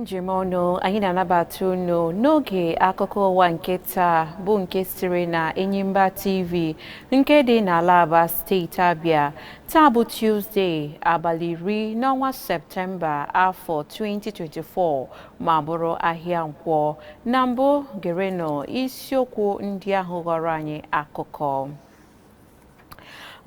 Njem ọnụ anyị na-anabata unu n'oge akụkọ ụwa nke taa bụ nke sitere na Enyimba TV nke dị n'ala Aba, steeti Abịa. Taa bụ Tuzdee, abalị 10 n'ọnwa Septemba, afọ 2024, ma bụrụ ahịa Nkwọ. Na mbụ, gerenụ isiokwu ndị ahụ ghọrọ anyị akụkọ.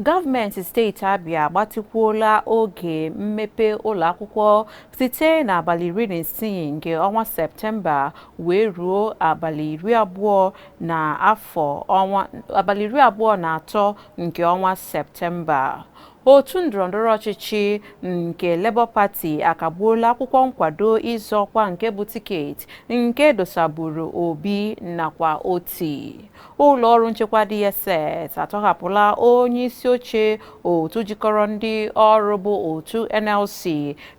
Gọọmenti steeti Abịa agbatịkwuola oge mmepe ụlọ akwụkwọ site n'abalị 16 nke ọnwa Septemba wee ruo abalị 20 na afọ ọnwa abalị 23 nke ọnwa Septemba. Otu ndọrọndọrọ ọchịchị nke Labour Party akagbuola akwụkwọ nkwado ịzọ ọkwa nke bụ tiketi nke dosaburu Obi nakwa Oti. Ụlọ ọrụ nchekwa DSS atọhapụla onye isi oche otu jikọrọ ndị ọrụ bụ otu NLC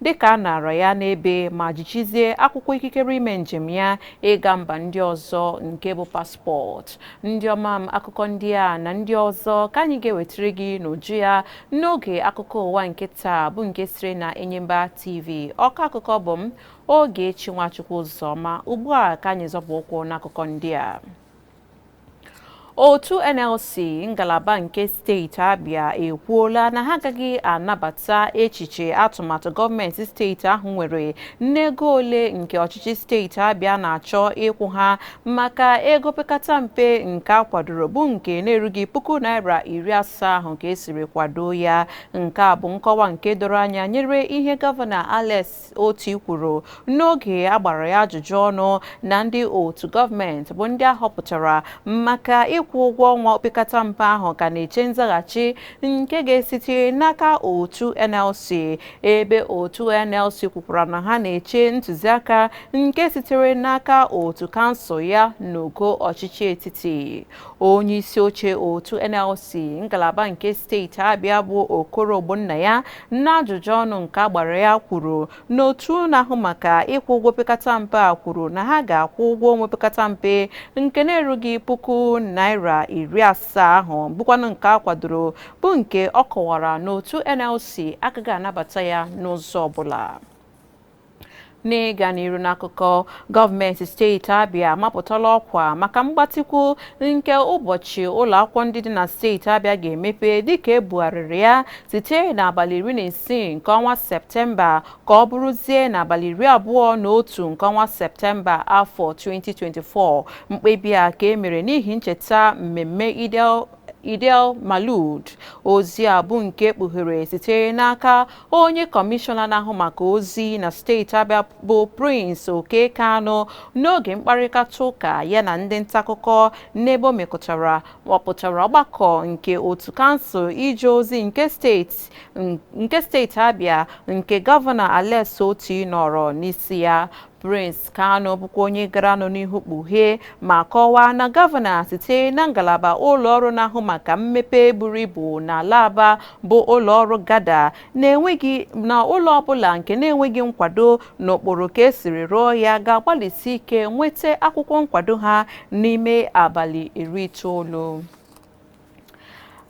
dịka a nara ya n'ebe ma jichizie akwụkwọ ikikere ime njem ya ịga mba ndị ọzọ nke bụ paspọtụ. Ndị ọma m, akụkọ ndị a na ndị ọzọ ka anyị ga-ewetara gị n'uju ya n'oge akụkọ ụwa nke taa bụ nke sitere na Enyimba TV. Ọkọ akụkọ bụ m, Ogechi Nwachukwu Ụzọma. Ugbu a ka anyị zọpụ ụkwụ n'akụkọ ndị a. Otu NLC ngalaba nke steeti Abịa ekwuola na ha agaghị anabata echiche atụmatụ gọọmenti steeti ahụ nwere n'ego ole nke ọchịchị steeti Abịa na-achọ ịkwụ ha maka ego pekata mpe nke a kwadoro, bụ nke na-erughị ₦70,000 ahụ ka esiri kwado ya. Nke a bụ nkọwa nke doro anya nyere ihe Gọvanọ Alex Oti kwuru n'oge a gbara ya ajụjụ ọnụ na ndị otu gọọmenti bụ ndị a họpụtara maka ịkwụ ụgwọ ọnwa opekata mpe ahụ ka na-eche nzaghachi nke ga-esite n'aka otu NLC, ebe otu NLC kwukwara na ha na-eche ntụziaka nke sitere n'aka otu kansụl ya n'ogo ọchịchị etiti. Onye isi oche otu NLC ngalaba nke steeti Abịa bụ Okoro Ogbonnaya, n'ajụjụ ọnụ nke agbara ya, kwuru na otu na-ahụ maka ịkwụ ụgwọ opekata mpe a kwuru na ha ga-akwụ ụgwọ ọnwa opekata mpe nke na-erughị ₦70,000 ahụ, bụkwanụ nke a kwadoro, bụ nke ọ kọwara na otu NLC agaghị anabata ya n'ụzọ ọbụla. N'ịga n'iru n'akụkọ, gọọmenti steeti Abịa amapụtala ọkwa maka mgbatịkwu nke ụbọchị ụlọ akwụkwọ ndị dị na steeti Abịa ga-emepe, dịka ebugharịrị ya site n'abalị 16 nke ọnwa Septemba ka ọ bụrụzie n'abalị 21 nke ọnwa Septemba, afọ 2024. Mkpebi a ka e mere n'ihi ncheta mmemme Idel Malud. Ozi a bụ nke kpughere site n'aka onye kọmishọna na-ahụ maka ozi na steeti Abịa bụ Prince Oke Kanu n'oge mkparịta ụka ya na ndị ntaakụkọ n'ebe o mekọtara ọpụtara ọgbakọ nke otu kansụl ije ozi nke steeti Abịa nke Gọvanọ Alex Oti nọrọ n'isi ya. Prince Kanu bụkwa onye gara nụ n'ihu kpughee ma kọwaa na gọvanọ site na ngalaba ụlọọrụ na-ahụ maka mmepe buru ibu n'ala Aba bụ ụlọọrụ GADA na-enweghị na ụlọ ọbụla nke na-enweghị nkwado n'ụkpụrụ ka esiri rụọ ya ga-agbalịsi ike nweta akwụkwọ nkwado ha n'ime abalị 90.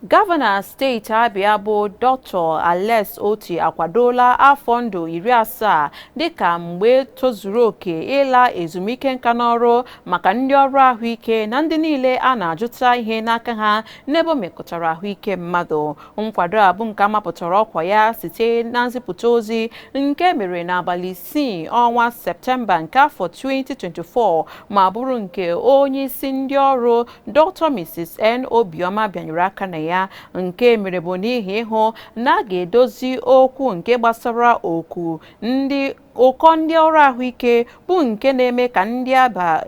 Gọvanọ steeti Abịa bụ Dr. Alex Oti akwadola afọ ndụ 70 dịka mgbe tozuru oke ịla ezumike nka n'ọrụ maka ndị ọrụ ahụike na ndị niile a na-ajụta ihe n'aka ha n'ebe o mekọtara ahụike mmadụ. Nkwado a bụ nke amapụtara ọkwa ya site na nzipụta ozi nke mere n'abalị 6 ọnwa Septemba nke afọ 2024, ma bụrụ nke onye isi ndị ọrụ Dr. Mrs. N. Obioma bịanyere aka na ya. Nke mere bụ n'ihi ịhụ na a ga-edozi okwu nke gbasara oku ndị ụkọ ndị ọrụ ahụike bụ nke na-eme ka ndị aba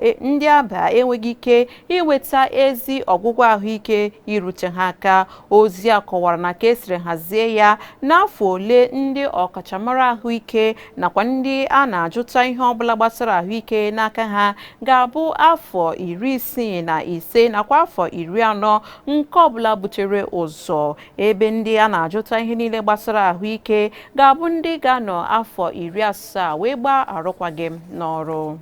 enweghị ike inweta ezi ọgwụgwọ ahụike irute ha aka. Ozi a kọwara na ka esiri hazie ya n'afọ ole ndị ọkachamara ahụike nakwa ndị a na-ajụta ihe ọbụla gbasara ahụike n'aka ha ga-abụ afọ 65 nakwa afọ 40 nke ọbụla butere ụzọ, ebe ndị a na-ajụta ihe niile gbasara ahụike ga-abụ ndị ga-anọ afọ 70 wee gbaa arụkwaghịm n'ọrụ.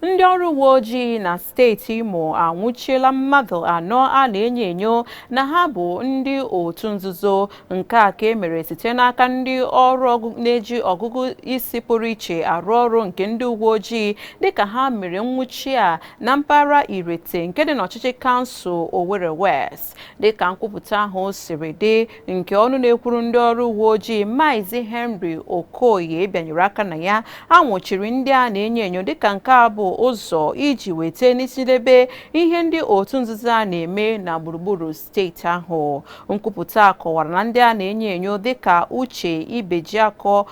Ndị ọrụ uwe ojii na steeti Imo anwụchiela mmadụ anọ a na-enyo enyo na ha bụ ndị otu nzuzo. Nke a ka e mere site n'aka ndị ọrụ na-eji ọgụgụ isi pụrụ iche arụ ọrụ nke ndị uwe ojii, dịka ha mere nwụchi a na mpaghara Irete nke dị n'ọchịchị kansụl Owerri West. Dịka nkwupụta ahụ siri dị, nke ọnụ na-ekwuru ndị ọrụ uwe ojii, Maazị Henry Okoye, bịanyere aka na ya, anwụchiri ndị a na-enyo enyo dịka nke a bụ ụzọ iji weta n'isidebe ihe ndị otu nzuzo a na-eme na gburugburu steeti ahụ. Nkwupụta kọwara na ndị a na-enyo enyo dịka Uche Ibejiakọ,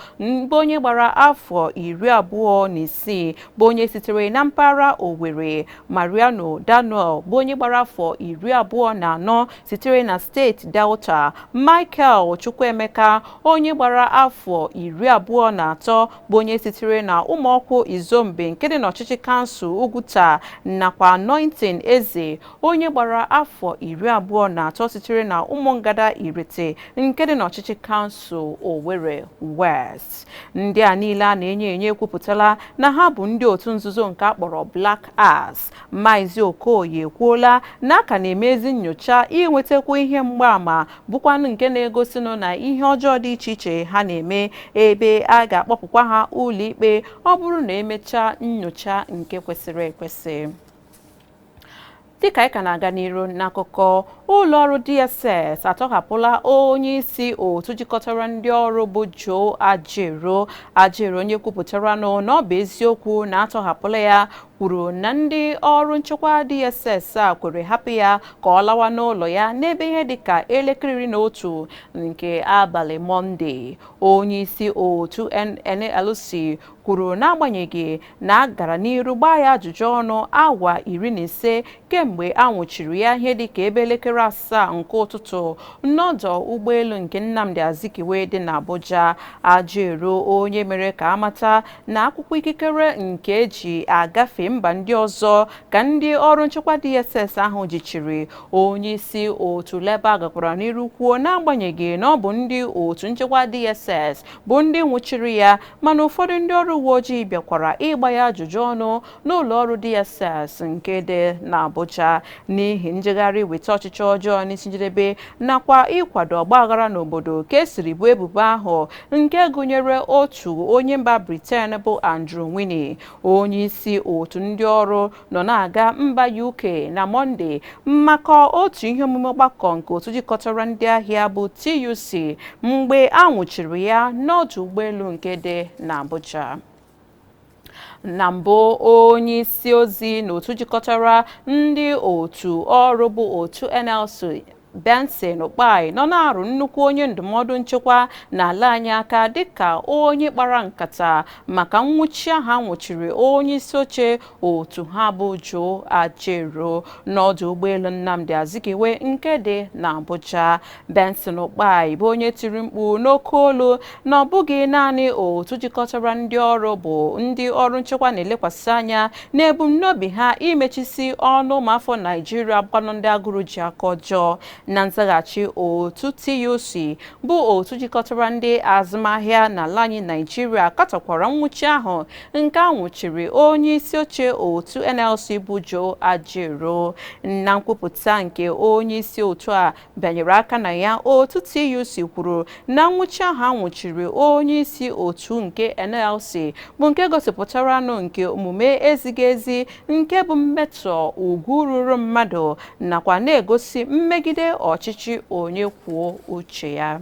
bụ onye gbara afọ 26, bụ onye sitere na mpaghara Owerri, Mariano Daniel, bụ onye gbara afọ 24, sitere na steeti Delta, Michael Chukwuemeka, onye gbara afọ 23, bụ onye sitere na Ụmụọkwụ Izombe nke dị n'ọchịchị kansụl Ugwuta, nakwa Anointing Eze, onye gbara afọ 23, sitere na Ụmụngada Irete nke dị n'ọchịchị kansụl Owerri West. Ndị a niile a na-enyo enyo ekwupụtala na ha bụ ndị otu nzuzo nke akpọrọ Black Axe. Maazị Okoye ekwuola na a ka na-emezi nnyocha inwetakwu ihe mgbaàmà, bụkwanụ nke na-egosinụ na ihe ọjọọ dị iche iche ha na-eme, ebe a ga-akpọpụkwa ha ụlọikpe ọ bụrụ na emechaa nnyocha nke kwesịrị ekwesị. Dịka anyị ka na-aga n'iru n'akụkọ, ụlọọrụ DSS atọhapụla onye isi otu jikọtara ndị ọrụ bụ Joe Ajaero. Ajaero, onye kwupụtaranụ na ọ bụ eziokwu na atọhapụla ya, kwuru na ndị ọrụ nchekwa DSS a kwere hapụ ya ka ọ lawa n'ụlọ ya n'ebe ihe dịka elekere 11 nke abalị Mọnde. Onye isi otu NLC kwuru n'agbanyeghị na a gara n'iru gbaa ya ajụjụ ọnụ awa 15 kemgbe a nwụchiri ya ihe dịka ebe elekere 7 nke ụtụtụ n'ọdọ ụgbọelu nke Nnamdi Azikiwe dị n'Abuja. Ajaero, onye mere ka amata na akwụkwọ ikikere nke eji agafe mba ndị ọzọ ka ndị ọrụ nchekwa DSS ahụ jichiri. Onye isi otu Labour gakwara n'iru kwuo n'agbanyeghị na ọ bụ ndị otu nchekwa DSS bụ ndị nwụchiri ya, mana ụfọdụ ndị ọrụ uwe ojii bịakwara ịgba ya ajụjụ ọnụ n'ụlọ ọrụ DSS nke dị n'Abuja n'ihi njegharị weta ọchịchị ọjọọ n'isi njedebe nakwa ịkwado ọgbaghara n'obodo ka esiri bụ ebubo ahụ, nke gụnyere otu onye mba Britain bụ Andrew Winnie. Onye isi otu ndị ọrụ nọ na-aga mba UK na Mọnde maka otu ihe omume ọgbakọ nke otu jikọtara ndị ahịa bụ TUC mgbe a nwụchiri ya n'ọdụ ụgbọelu nke dị n'Abuja. Na mbụ, onye isi ozi n'otu jikọtara ndị otu ọrụ bụ otu NLC, Benson Ukpai, nọ na-arụ nnukwu onye ndụmọdụ nchekwa n'ala anyị aka dịka onye kpara nkata maka nwụchi ahụ nwụchiri onye isi oche otu ha bụ Joe Ajaero n'ọdụ ụgbọelu Nnamdi Azikiwe nke dị n'Abuja. Benson Ukpai bụ onye tiri mkpu n'oke olu na ọ bụghị naanị otu jikọtara ndị ọrụ bụ ndị ọrụ nchekwa na-elekwasị anya n'ebumnobi ha imechisi ọnụ ụmụafọ Naijiria bụkwanụ ndị agụrụ ji aka ọjọọ. Na nzaghachi, otu TUC bụ otu jikọtara ndị azụmahịa n'ala anyị Naijiria katọkwara nwụchi ahụ nke a nwụchiri onye isi oche otu NLC bụ Joe Ajaero. Na nkwupụta nke onye isi otu a bịanyere aka na ya, otu TUC kwuru na nwụchi ahụ a nwụchiri onye isi otu nke NLC bụ nke gosipụtaranụ nke omume ezighị ezi, nke bụ mmetọ ugwu ruru mmadụ, nakwa na-egosi mmegide ọchịchị onye kwuo uche ya.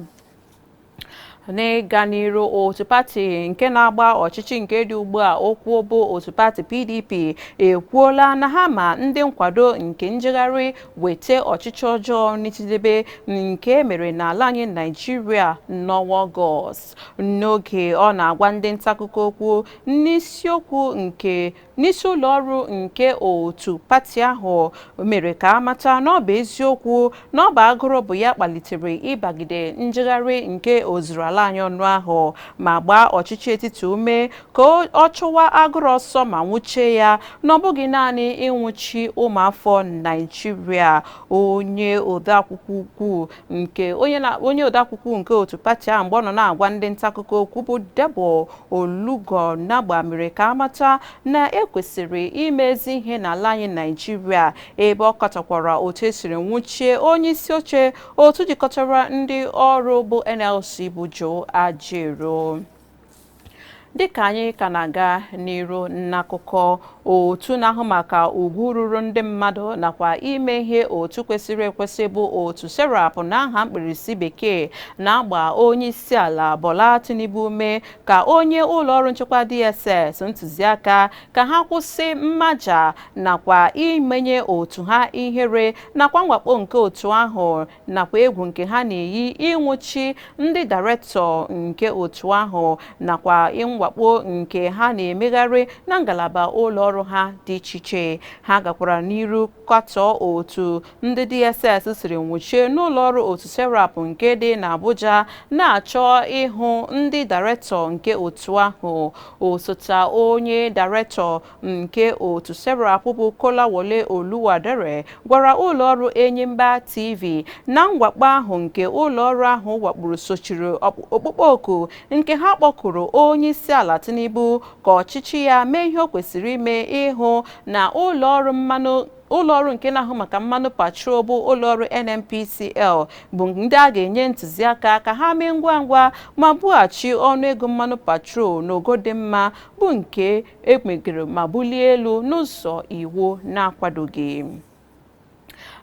N'ịga n'iru, otu pati nke na-agba ọchịchị nke dị ugbu a okwu bụ otu pati PDP ekwuola na ha ma ndị nkwado nke njegharị weta ọchịchị ọjọọ n'itidebe nke mere n'ala anyị Naijiria n'ọnwa Ọgọst. N'oge ọ na-agwa ndị ntaakụkọ okwu n'isiokwu nke n'isi ụlọ ọrụ nke otu pati ahụ, mere ka amata na ọ bụ eziokwu na ọ bụ agụrụ bụ ya kpalitere ịbagide njegharị nke ozuru ala. ala anyị ọnụ ahụ ma gbaa ọchịchị etiti ume ka ọ chụwa agụrụ ọsọ ma nwụchie ya, na ọ bụghị naanị ịnwụchi ụmụafọ Naijiria. Onye odeakwụkwọ ukwu nke onye odeakwụkwọ nke otu pati ahụ, mgbe ọ nọ na-agwa ndị nta akụkọ okwu, bụ Debo Olugonagba, mere ka amata na ekwesịrị imezi ihe n'ala anyị Naijiria, ebe ọ katọkwara otu esiri nwụchie onye isi oche otu jikọtara ndị ọrụ bụ NLC, bụ Joe Ajaero. Dịka anyị ka na-aga n'iru n'akụkọ, otu na-ahụ maka ugwu ruru ndị mmadụ nakwa ime ihe otu kwesịrị ekwesị, bụ otu SERAP n'aha mkpirisi bekee, na-agba onye isi ala Bola Tinubu ume ka onye ụlọọrụ nchekwa DSS ntụziaka ka ha kwụsị mmaja nakwa imenye otu ha ihere nakwa mwakpo nke otu ahụ nakwa egwu nke ha na-eyi ịnwụchi ndị dairektọ nke otu ahụ nakwa mwakpo nke ha na-emegharị na ngalaba ụlọ ọrụ ha dị iche iche. Ha gakwara n'iru katọọ otu ndị DSS siri nwụchie n'ụlọ ọrụ otu SERAP nke dị n'Abuja na-achọ ịhụ ndị dairektọ nke otu ahụ. Osote onye dairektọ nke otu SERAP, bụ Kolawole Oluwadere, gwara ụlọọrụ Enyimba TV na mwakpo ahụ nke ụlọọrụ ahụ wakporo sochiri okpukpe oku nke ha kpọkuru onye isi ala Tinubu ka ọchịchị ya mee ihe o kwesịrị ime ịhụ na ụlọọrụ mmanụ, ụlọọrụ nke na-ahụ maka mmanụ petrol, bụ ụlọọrụ NNPCL, bụ ndị a ga-enye ntụziaka ka ha mee ngwa ngwa ma bughachi ọnụego mmanụ petrol n'ogo dị mma, bụ nke emegere ma bulie elu n'ụzọ iwu na-akwadoghị.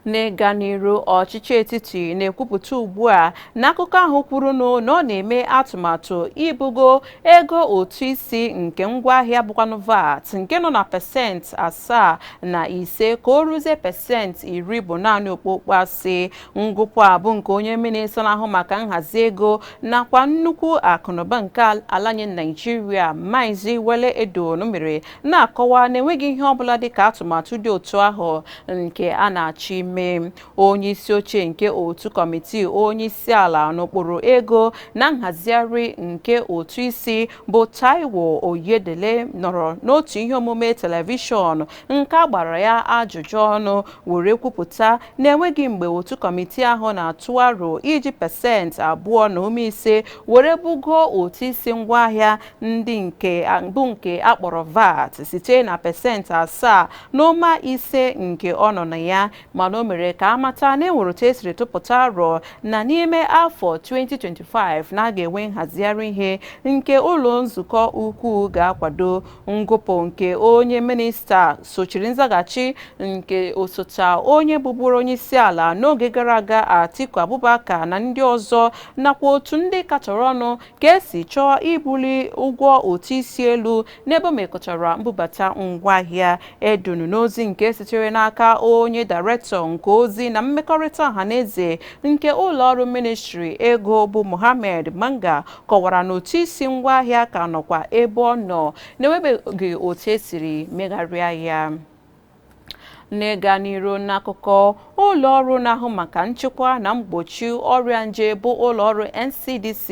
N'ịga n'iru, ọchịchị etiti na-ekwupụta ugbu a na akụkọ ahụ kwuru na ọ na-eme atụmatụ ibugo ego ụtụ isi nke ngwaahịa, bụkwanụ VAT, nke nọ na 5.5% ka o ruzie 10%, bụ naanị okpokpo asị. Ngụpụ a bụ nke onye minista na-ahụ maka nhazi ego nakwa nnukwu akụnụba nke ala anyị Naijiria, Maazị Wale Edun, mere, na-akọwa na enweghị ihe ọbụla dịka atụmatụ dị otu ahụ nke a na-achọ ime. Onye isi oche nke otu kọmitii onye isi ala n'ụkpụrụ ego na nhazigharị nke ụtụ isi, bụ Taiwo Oyedele, nọrọ n'otu ihe omume telivishọn nke a gbara ya ajụjụ ọnụ were kwupụta na enweghị mgbe otu kọmitii ahụ na-atụ aro iji 2.5% were bugo ụtụ isi ngwaahịa ndị nke bụ nke akpọrọ VAT site na 7.5% nke ọ nọ na ya. Mana o mere ka amata na enwere otu esiri tụpụta arọ na n'ime afọ 2025 na a ga-enwe nhazigharị ihe nke ụlọ nzukọ ukwu ga-akwado. Ngụpụ nke onye minista sochiri nzaghachi nke osote onye bụburu onye isi ala n'oge gara aga, Atiku Abubakar, na ndị ọzọ nakwa otu ndị katọrọ ọnụ ka esi chọọ ibuli ụgwọ ụtụ isi elu n'ebe o mekọtara mbubata ngwaahịa. Edunu n'ozi nke sitere n'aka onye dairektọ nke ozi na mmekọrịta ọhaneze nke ụlọọrụ ministri ego, bụ Mohammed Manga, kọwara na ụtụ isi ngwaahịa ka nọkwa ebe ọ nọ, na-enwebeghị otu esiri megharịa ya. N'ịga n'iru n'akụkọ, ụlọọrụ na-ahụ maka nchịkwa na mgbochi ọrịa nje, bụ ụlọọrụ NCDC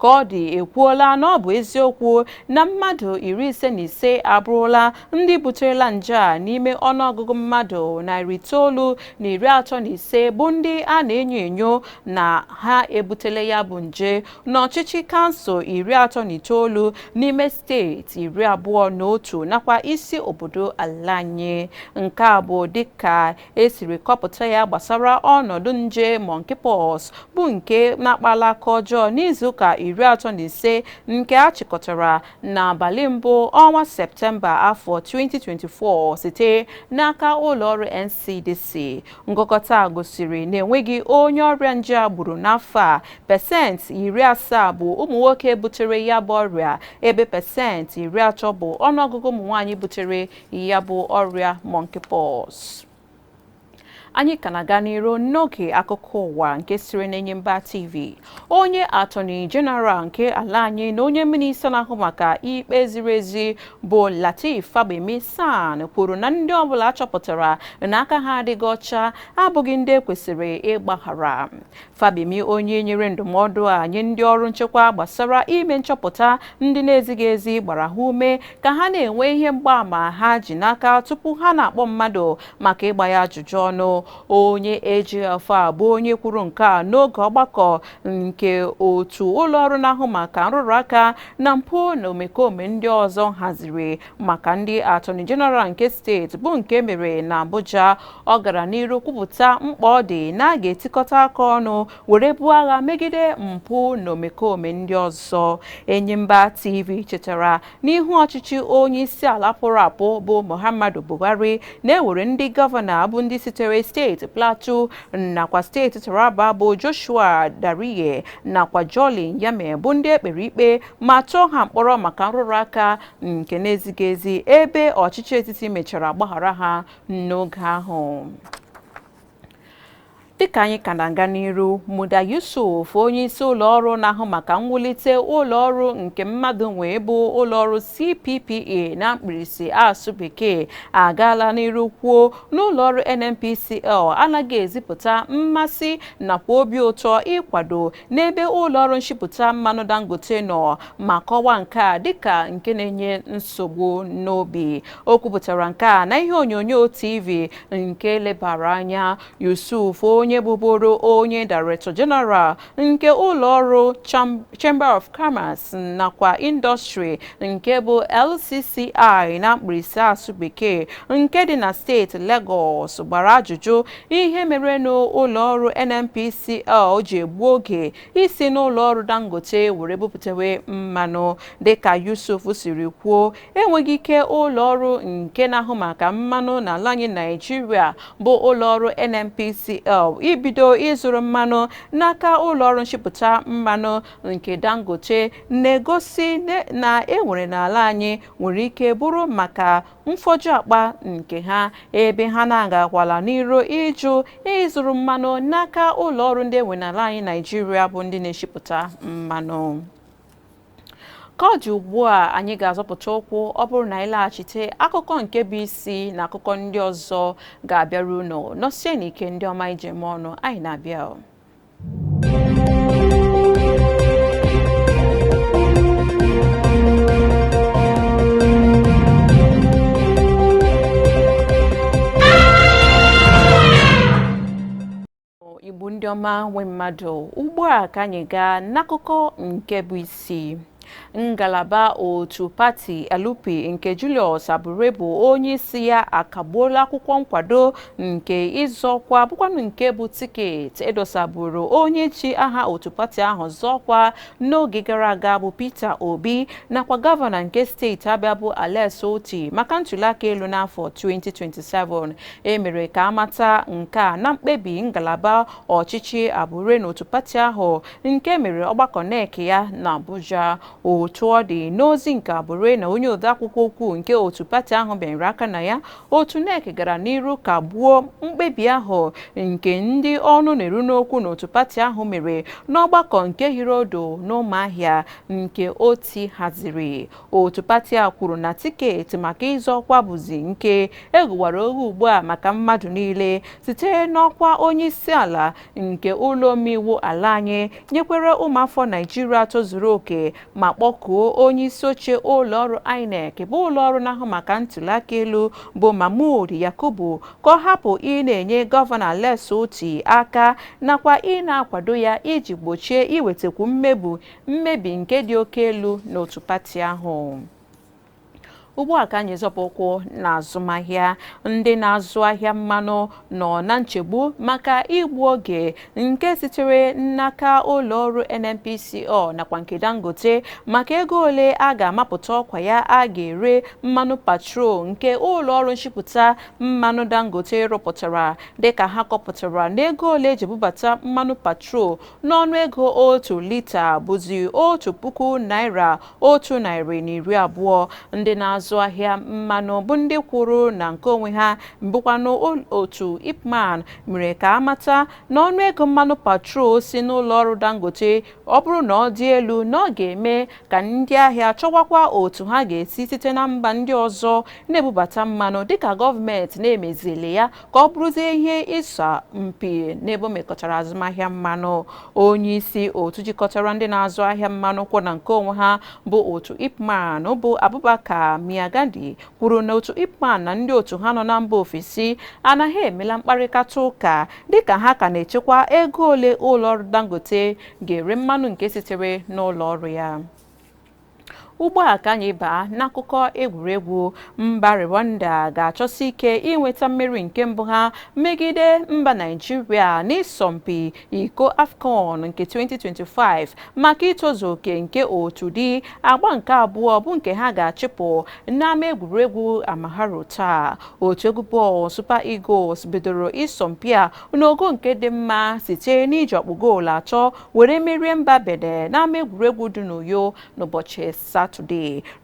ka ọ dị, ekwuola na ọ bụ eziokwu na mmadụ 55 abụrụla ndị buterela nje a n'ime ọnụọgụgụ mmadụ 935 bụ ndị a na-enyo enyo na ha ebutela ya bụ nje n'ọchịchị kansụl 39 n'ime steeti 21 nakwa isi obodo ala anyị. Nke a bụ dịka esiri kọpụta ya gbasara ọnọdụ nje monkeypox, bụ nke na-akpala aka ọjọọ n'izuụka 35 nke a chịkọtara n'abalị 1 ọnwa Septemba afọ 2024 site n'aka ụlọọrụ NCDC. Ngụkọta gosiri na enweghị onye ọrịa nje a gburu n'afọ a. 70% bụ ụmụ nwoke butere ya bụ ọrịa, ebe 30% bụ ọnụọgụgụ ụmụ nwaanyị butere ya bụ ọrịa monkeypox. Anyị ka na-aga n'iru n'oge akụkọ ụwa nke siri n'Enyimba TV. Onye Attorney General nke ala anyị na onye minista na-ahụ maka ikpe ziri ezi bụ Lateef Fagbemi SAN kwuru na ndị ọbụla achọpụtara na aka ha adịghị ọcha abụghị ndị ekwesịrị ịgbaghara. Fagbemi, onye nyere ndụmọdụ a nye ndị ọrụ nchekwa gbasara ime nchọpụta ndị na-ezighị ezi, gbara ha ume ka ha na-enwe ihe mgbaàmà ha ji n'aka tupu ha na-akpọ mmadụ maka ịgba ya ajụjụ ọnụ. Onye AGF a bụ onye kwuru nke a n'oge ọgbakọ nke otu ụlọọrụ na-ahụ maka nrụrụ aka na mpụ na omekome ndị ọzọ haziri maka ndị Attorney General nke steeti bụ nke mere na Abuja. Ọ gara n'iru kwupụta mkpa ọ dị na a ga-etikọta aka ọnụ were buo agha megide mpụ na omekome ndị ọzọ. Enyimba TV chetara n'ihu ọchịchị onye isi ala pụrụ apụ bụ Muhammadu Buhari na-ewere ndị gọvanọ bụ ndị sitere steeti Plateau nakwa steeti Taraba bụ Joshua Dariye nakwa Jolly Nyame bụ ndị ekpere ikpe ma tụọ ha mkpọrọ maka nrụrụ aka nke na-ezighị ezi, ebe ọchịchị etiti mechara gbaghara ha n'oge ahụ. Dịka anyị ka na-aga n'iru, Muda Yusuf, onye isi ụlọọrụ na-ahụ maka mwulite ụlọọrụ nke mmadụ nwee bụ ụlọọrụ CPPA na mkpirisi asụ bekee, agaala n'iru kwuo n'ụlọọrụ NNPCL anaghị ezipụta mmasị nakwa obi ụtọ ịkwado n'ebe ụlọọrụ nshipụta mmanụ Dangote nọ, ma kọwaa nke a dịka nke na-enye nsogbu n'obi. O kwupụtara nke a na ihe onyonyo TV nke lebara anya. Yusuf, onye bụbụrụ onye Director General nke ụlọọrụ Chamber of Commerce nakwa Industry nke bụ LCCI na mkpirisi asụ bekee nke dị na steeti Lagos, gbara ajụjụ ihe mere n'ụlọọrụ NNPCL ji egbu oge isi n'ụlọọrụ Dangote were bupụtawe mmanụ. Dịka Yusuf siri kwuo, enweghị ike ụlọọrụ nke na-ahụ maka mmanụ n'ala anyị Naijiria bụ ụlọọrụ NNPCL ibido ịzụrụ mmanụ n'aka ụlọọrụ nchịpụta mmanụ nke Dangote na-egosi na enwere n'ala anyị nwere ike bụrụ maka mfọju akpa nke ha, ebe ha na-agakwala n'iru ịjụ ịzụrụ mmanụ n'aka ụlọọrụ ndị enwe n'ala anyị Naijiria bụ ndị na-eshipụta mmanụ. Ka ọ dị ugbu a, anyị ga-azọpụta ụkwụ. Ọ bụrụ na anyị laghachite, akụkọ nke bụ isi na akụkọ ndị ọzọ ga-abịara unu. Nọsie n'ike, ndị ọma ije ọnụ, anyị na-abịa. Igbo ndị ọma nwe mmadụ, ugbu a ka anyị gaa n'akụkọ nke bụ isi. Ngalaba otu pati LP nke Julius Abure bụ onye isi ya akagbuola akwụkwọ nkwado nke ịzọkwa bụkwanụ nke bụ tiketi edosaburu onye ji aha otu pati ahụ zọkwa n'oge gara aga bụ Peter Obi nakwa gọvanọ nke steeti Abia bụ Alex Otti maka ntuliaka elu n'afọ 2027. Emere ka amata nke a na mkpebi ngalaba ọchịchị Abure n'otu pati ahụ nke mere ọgbakọ NEC ya na Abuja. Otu ọ dị, n'ozi nke Abure na onye odeakwụkwọ ukwu nke otu pati ahụ bịanyere aka na ya, otu NEC gara n'iru kagbuo mkpebi ahụ nke ndị ọnụ na-eru n'okwu n'otu pati ahụ mere n'ọgbakọ nke hiri odo n'Ụmụahịa nke Oti haziri. Otu pati a kwuru na tiketi maka ịzọ ọkwa bụzi nke egwuwara oghe ugbu a maka mmadụ niile site n'ọkwa onye isi ala nke ụlọ omeiwu ala anyị, nyekwere ụmụafọ Naijiria tozuru oke, ma kpọkuo onye isi oche ụlọọrụ INEC bụ ụlọọrụ na-ahụ maka ntuliaka elu bụ Mahmood Yakubu ka ọ hapụ ị na-enye gọvanọ Alex Otti aka nakwa ị na-akwado ya iji gbochie iwetakwu mmebi nke dị oke elu n'otu pati ahụ. Ugbu a ka anyị zọpụ ụkwụ na azụmahịa. Ndị na-azụ ahịa mmanụ nọ na nchegbu maka igbu oge nke sitere n'aka ụlọọrụ NNPCL nakwa nke Dangote maka ego ole a ga-amapụta ọkwa ya a ga-ere mmanụ patrol nke ụlọọrụ nchịpụta mmanụ Dangote rụpụtara, dịka ha kọpụtara n'ego ole eji bubata mmanụ patrol n'ọnụ ego otu lita bụzi ₦1,120. Ndị na-azụ na-azụ ahịa mmanụ bụ ndị kwuru na nke onwe ha mbụkwanụ otu IPMAN mere ka amata na ọnụego mmanụ patrol si n'ụlọ ọrụ Dangote ọ bụrụ na ọ dị elu na ọ ga-eme ka ndị ahịa chọwakwa otu ha ga-esi site na mba ndị ọzọ na-ebubata mmanụ, dịka gọọmenti na-emezili ya ka ọ bụrụzie ihe ịsa mpi n'ebe o mekọtara azụmahịa mmanụ. Onye isi otu jikọtara ndị na-azụ ahịa mmanụ kwụ na nke onwe ha bụ otu IPMAN bụ Abubakar Miagadi kwuru na otu IPMAN na ndị otu ha nọ na mba ofesi anaghị emela mkparịta ụka, dịka ha ka na-echekwa ego ole ụlọọrụ Dangote ga-ere mmanụ nke sitere n'ụlọ ọrụ ya. Ugbu a ka anyị baa n'akụkọ egwuregwu. Mba Rwanda ga-achọsi ike inweta mmeri nke mbụ ha megide mba Naịjirịa n'ịsọmpi iko AFCON nke 2025 maka itozu oke nke otu dị agba nke abụọ, bụ nke ha ga-achịpụ n'ama egwuregwu Amahoro taa. Otu egwu bọọlụ Super Eagles bidoro ịsọmpi a n'ogo nke dị mma site n'iji ọkpụ goolu 3 were merie mba Benin n'ama egwuregwu dị n'Uyo n'ụbọchị Satọde.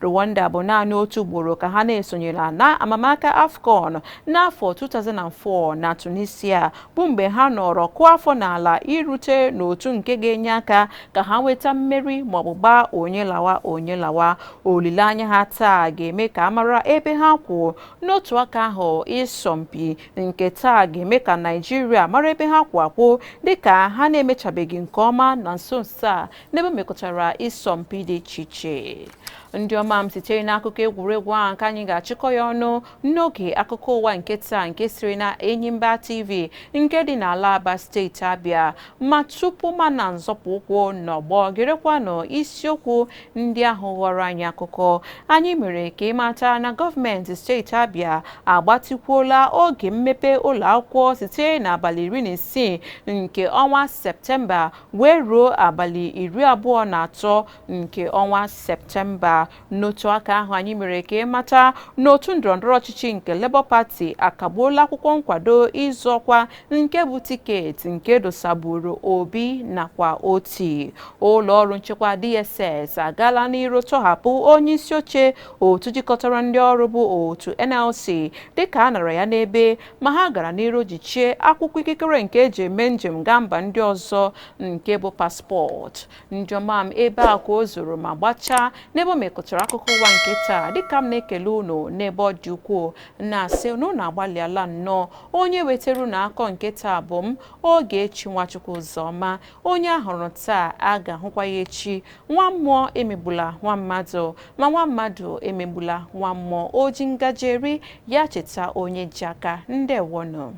Rwanda bụ naanị otu ugboro ka ha na-esonyela na amamaka AFCON n'afọ 2004 na Tunisia, bụ mgbe ha nọrọ kụọ afọ n'ala irute n'otu nke ga-enye aka ka ha nweta mmeri maọbụ gbaa onye lawa onye lawa. Olileanya ha taa ga-eme ka a mara ebe ha kwụ. N'otu aka ahụ, ịsọmpi nke taa ga-eme ka Naịjirịa mara ebe ha kwụ akwụ, dịka ha na-emechabeghị nke ọma na nso nso a n'ebe mekọtara ịsọmpi dị iche iche. Ndị ọma m, sitere n'akụkọ egwuregwu ahụ ka anyị ga-achịkọ ya ọnụ n'oge akụkọ ụwa nke taa nke siri na Enyimba TV nke dị n'ala Aba, steeti Abịa. Ma tupu mana nzọpụ ụkwụ n'ọgbọ, gerekwanụ isiokwu ndị ahụ ghọrọ anyị akụkọ. Anyị mere ka ịmata na gọọmenti steeti Abịa agbatịkwuola oge mmepe ụlọ akwụkwọ site n'abalị 16 nke ọnwa Septemba wee ruo abalị 23 nke ọnwa Septemba. N'otu aka ahụ, anyị mere ka ịmata n'otu ndọrọndọrọ ọchịchị nke Labour Party akagbuola akwụkwọ nkwado ịzọ ọkwa nke bụ tiketi nke dosaburu Obi nakwa Oti. Ụlọ ọrụ nchekwa DSS agaala n'iru tọhapụ onye isi oche otu jikọtara ndị ọrụ bụ otu NLC, dịka a nara ya n'ebe ma ha gara n'iru jichie akwụkwọ ikikere nke eji eme njem gaa mba ndị ọzọ nke bụ passport. Ndị ọma m, ebe a ka o zuru ma gbachaa n'ebe o mekọtara akụkọ ụwa nke taa. Dịka m na-ekele unu n'ebe ọ dị ukwuu, na-asị na unu agbalịala nnọọ. Onye wetara unu akọ nke taa bụ m, Ogechi Nwachukwu Ụzọma. Onye ahụrụ taa a ga-ahụkwa ya echi. Nwa mmụọ emegbula nwa mmadụ, ma nwa mmadụ emegbula nwa mmụọ. O ji ngaji eri ya cheta onye ji aka. Ndewonụ.